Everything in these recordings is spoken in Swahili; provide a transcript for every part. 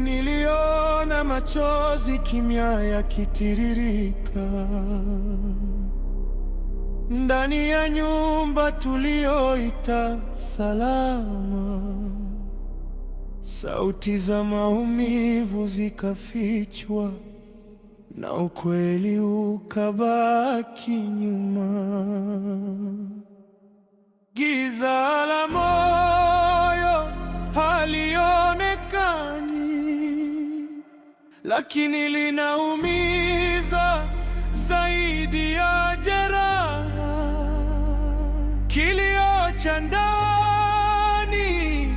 Niliona machozi kimya yakitiririka ndani ya nyumba tulioita salama. Sauti za maumivu zikafichwa na ukweli ukabaki nyuma. Giza la moyo halionekani, lakini linaumiza zaidi ya jeraha. Kilio cha ndani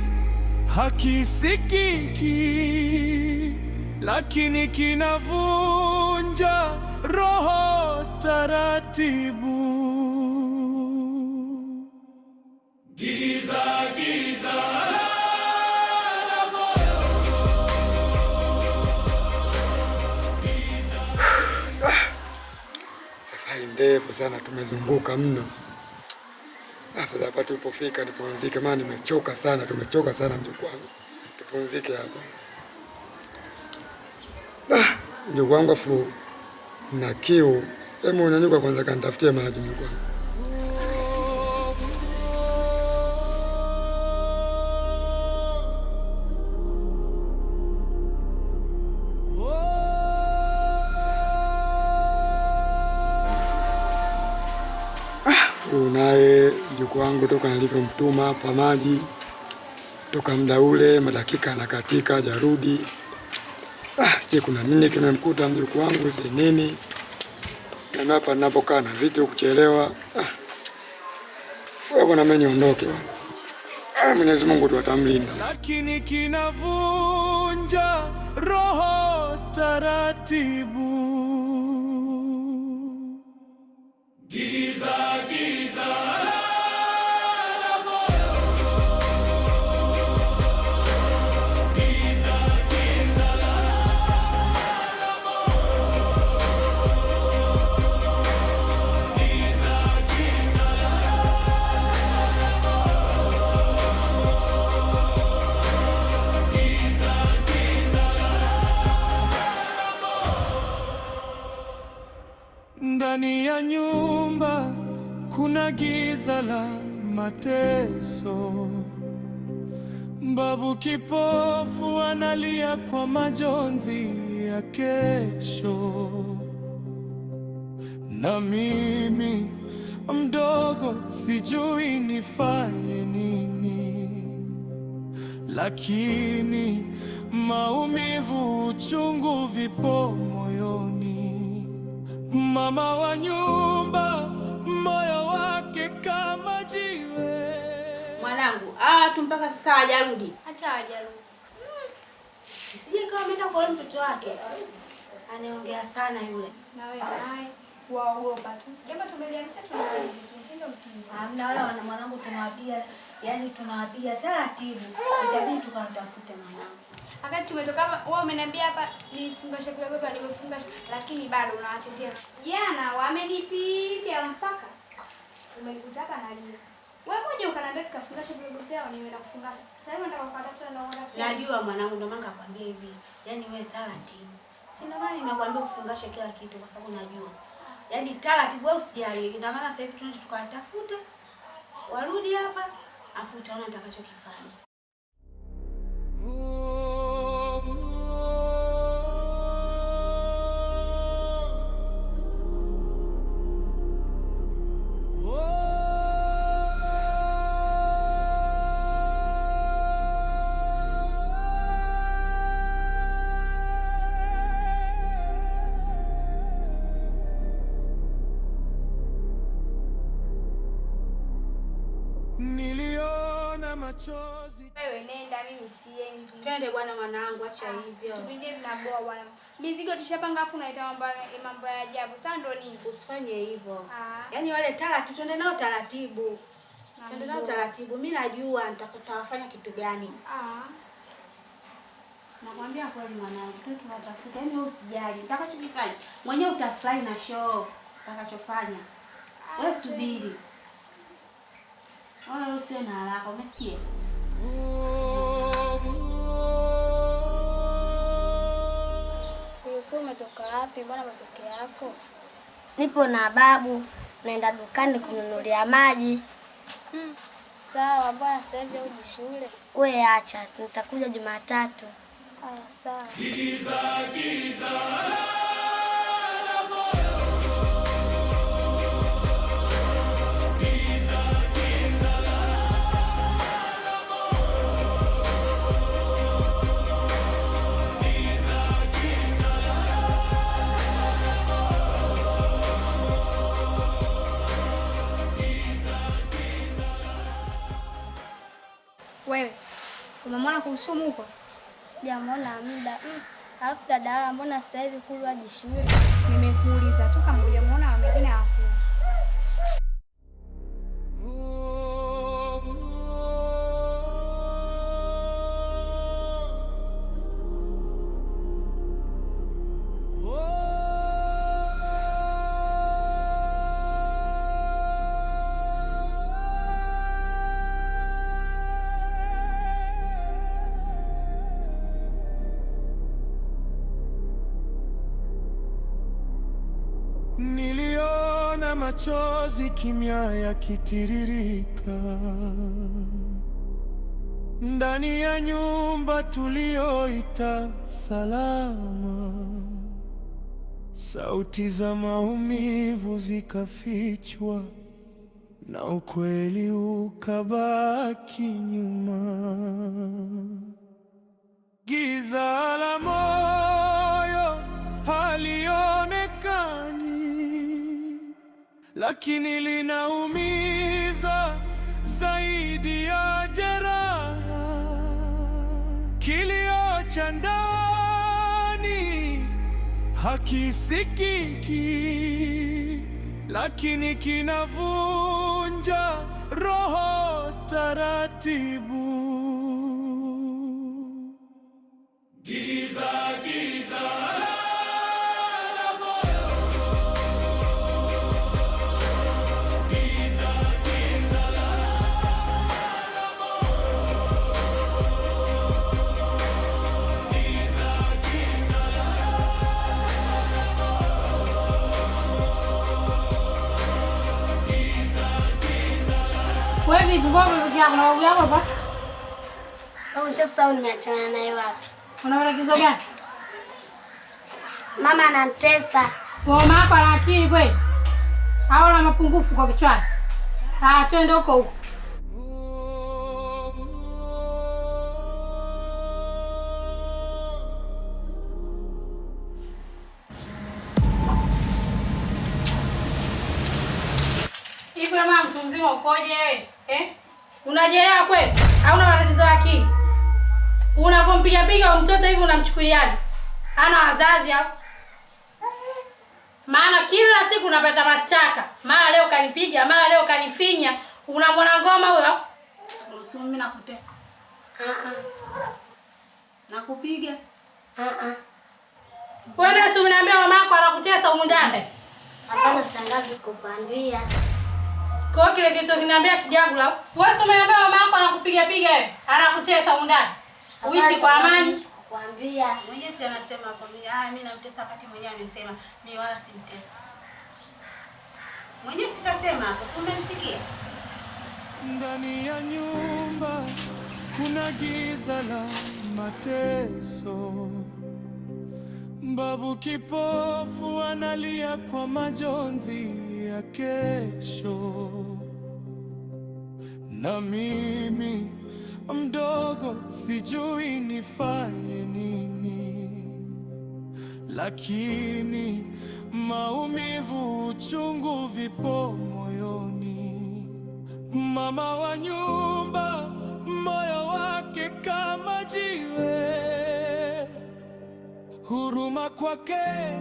hakisikiki, lakini kinavunja roho taratibu. Giza, giza la moyo. Safari ndefu sana, tumezunguka mno. Afadhali hapa tulipofika nipumzike, maana nimechoka sana, tumechoka sana mjukuu wangu, tupumzike hapa. Ah, mjukuu wangu, afu na kiu. Hebu unanyuka kwanza, kanitafutie maji mjukuu wangu. Huyu naye mjukuu wangu toka nilivyomtuma hapa maji, toka muda ule madakika anakatika, hajarudi. Ah, sijui kuna nini kimemkuta mjukuu wangu, si nini. Na hapa ninapokaa nazidi kuchelewa. Ah, wewe bwana, mimi niondoke bwana. Ah, Mwenyezi Mungu tu atamlinda. Lakini kinavunja roho taratibu. Giza, giza la moyo. Giza, giza la moyo. Giza, giza la moyo. Giza, giza la moyo. Ndani ya nyumba kuna giza la mateso. Babu kipofu analia kwa majonzi ya kesho, na mimi mdogo sijui nifanye nini, lakini maumivu, uchungu vipo moyoni. Mama wa nyumba, moyo wake kama jiwe. Mwanangu, ah, tu mpaka sasa hajarudi. Hata hajarudi. Isije kama ameenda kwa yule mtoto wake. Anaongea sana yule. Na wewe naye waogopa tu. Jambo tumelianzisha tunamaliza. Mtindo mtindo. Hamna wala wana mwanangu tunawapiga, yani tunawapiga taratibu. Itabidi tukamtafute mwanangu. Wakati tumetoka hapa, wewe umeniambia hapa nifungashe kule kwa nimefungasha, lakini bado unawatetea. Jana wamenipiga mpaka umenikuta hapa nalia. Wewe mmoja ukaniambia tukafungashe vilogo vyao, nimeenda kufungasha. Sasa hivi nataka kuwatafuta na kuwatafuta. Najua mwanangu, ndio maana nikakwambia hivi. Yaani wewe taratibu. Si ndio maana nimekwambia ufungashe kila kitu kwa sababu najua. Yaani taratibu, wewe usijali. Ndio maana sasa hivi tunaenda tukawatafute. Warudi hapa, afu utaona nitakachokifanya. Niliona machozi. Wewe nenda, mimi siendi. Twende bwana mwanangu, acha hivyo. Tupinde mnaboa bwana. Mizigo tushapanga afu unaita mambo ya ajabu. Sasa ndo nini? Usifanye hivyo. Ah. Yaani wale taratibu, twende nao taratibu. Twende nao Namboa. taratibu. Mimi najua nitakutawafanya kitu gani. Ah. Nakwambia kweli mwanangu, tu tunatafuta. Yaani wewe usijali. Nitakachokifanya mwenyewe utafurahi na show nitakachofanya. Wewe subiri. Wala usiwe na haraka, umesikia? Kuruhusu umetoka wapi? Mbona mapeke yako? Nipo na babu, naenda dukani kununulia maji. Sawa, mbona sasa hivi huji shule? We acha, nitakuja Jumatatu. Aya, sawa. Wewe umemwona Kurusumu huko? Sijamwona muda. Alafu dada, mbona sasa hivi Kulu haji shule? Nimekuuliza tu kama hujamuona, wengine hawakuhusu. Niliona machozi kimya yakitiririka ndani ya nyumba tuliyoita salama. Sauti za maumivu zikafichwa na ukweli ukabaki nyuma. Giza la moyo halionekani, lakini linaumiza zaidi ya jeraha. Kilio cha ndani hakisikiki, lakini kinavunja roho taratibu. Giza, giza la moyo. Giza, giza la moyo. Giza, giza la moyo. Giza, giza la. Wewe vipi, mbona umekuja na babu yako hapa? Babu, sasa nimeachana naye wapi? Una matatizo gani? Mama ananitesa. Mama yako ana akili kweli? Au ana mapungufu kwa kichwani? Ah, twende huko huko. Hivi mama mtu mzima ukoje wewe? Eh? Unajielewa kweli? Hauna matatizo ya akili? Unavompiga piga mtoto hivi unamchukuliaje? Hana wazazi hapo. Maana kila siku unapata mashtaka. Mara leo kanipiga, mara leo kanifinya. Unamwona ngoma huyo? Kuruhusu mimi nakutesa. Nakupiga. Wewe si unaniambia mama yako anakutesa humu ndani? Hapana shangazi, sikukwambia. Kwa hiyo kile kitu kiniambia kijagula. Wewe si umeniambia mama yako anakupiga piga wewe? Anakutesa humu ndani. Uishi kwa amani. Sikukwambia. Mwenyewe si anasema hapo mimi, ah, mimi namtesa wakati mwenyewe amesema mimi wala simtesi. Mwenyewe sikasema hapo, si umemsikia? Ndani ya nyumba kuna giza la mateso. Babu kipofu analia kwa majonzi ya kesho, na mimi mdogo sijui nifanye nini, lakini maumivu, uchungu vipo moyoni. Mama wa nyumba, moyo wake kama jiwe, huruma kwake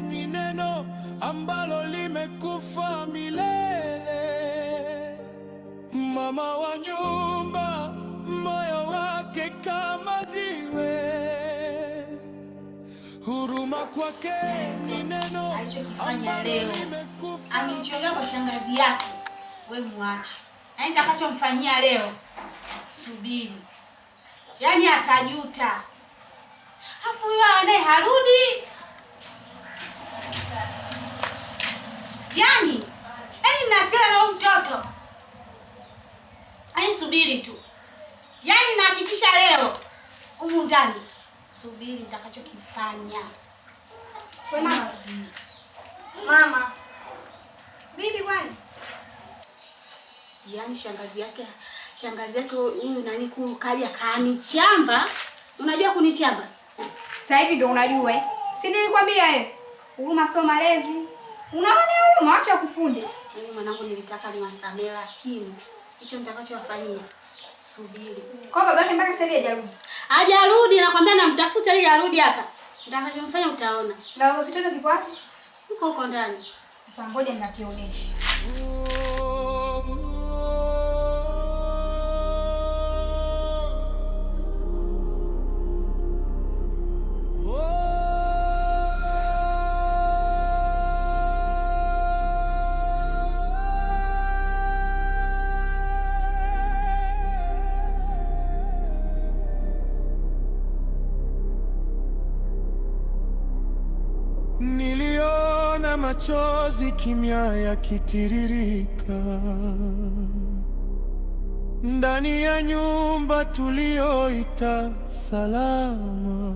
ni neno ambalo limekufa milele. Mama wa nyumba, moyo wake kama jiwe, huruma kwake ni neno Alichokifanya ambalo leo limekufa amemchongea kwa shangazi yake, we muache. Yaani nitakachomfanyia leo, subiri, yaani atajuta. Afu huyo naye harudi. Yaani nina hasira na huyu mtoto. Yaani subiri tu. Yaani nahakikisha leo humu ndani. Subiri nitakachokifanya. Wewe mama. Mama. Bibi bwana. Yaani shangazi yake huyu nani Kulu kaja kanichamba. Unajua kunichamba? Sasa hivi ndio unajua eh. Si nilikwambia wewe? Huruma sio malezi. Unaona huruma, acha kufunde. Yaani mwanangu nilitaka niwasamee lakini hicho nitakachowafanyia subiri. Kwa babake mpaka sasa hivi hajarudi. Hajarudi, nakwambia namtafuta ili arudi hapa. Nitakachomfanya utaona. Na wewe kitoto kipo wapi? Huko huko ndani. Sasa ngoja ninakionyesha. Niliona machozi kimya yakitiririka ndani ya nyumba tulioita salama.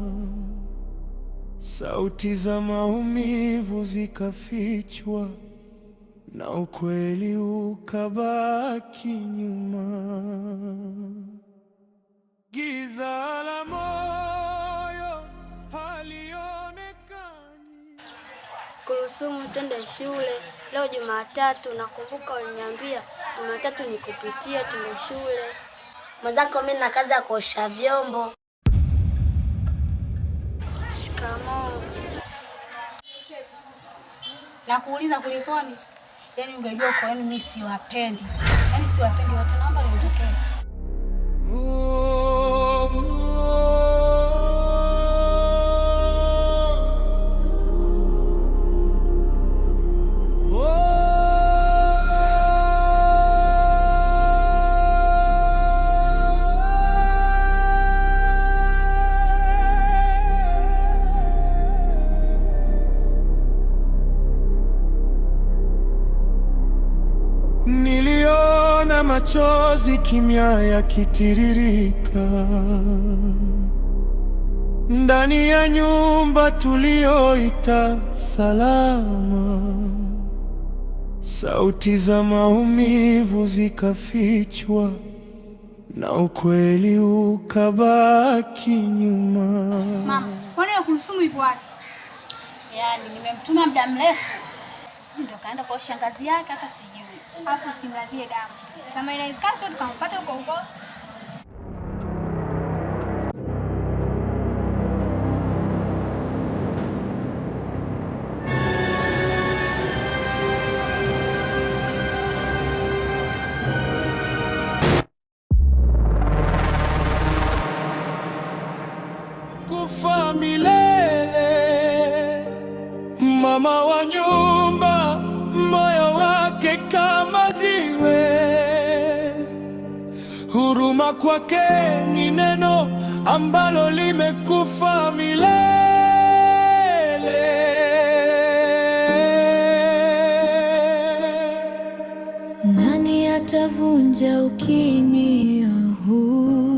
Sauti za maumivu zikafichwa na ukweli ukabaki nyuma. Giza la moyo halionekani. Kurusumu, twende shule leo Jumatatu. Nakumbuka uliniambia Jumatatu nikupitie twende shule. Mwenzako mimi na kazi ya kuosha vyombo. Shikamoo. Nakuuliza kulikoni? Yaani ungejua uko wenu mimi siwapendi. Yaani siwapendi wote, naomba niondokee. Niliona machozi kimya yakitiririka ndani ya nyumba tulioita salama. Sauti za maumivu zikafichwa na ukweli ukabaki nyuma. Mama, kwani ya Kulusumu ipo wapi? Yaani nimemtuma muda mrefu. Sijui ndio kaenda kwa shangazi yake hata sijui. Alafu usimlazie damu. Kama inawezekana tu tukamfuata huko huko. Kufa milele, mama wa nyumba, moyo wake kama jiwe. Huruma kwake ni neno ambalo limekufa milele. Nani atavunja ukimya huu?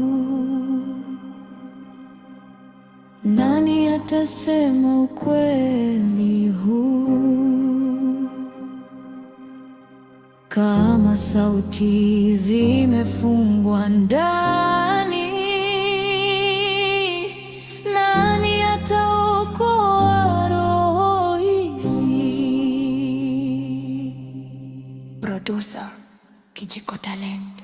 Nani atasema ukweli huu? Kama sauti zimefungwa ndani, nani ataokoa roho hizi? Producer Kijiko Talent.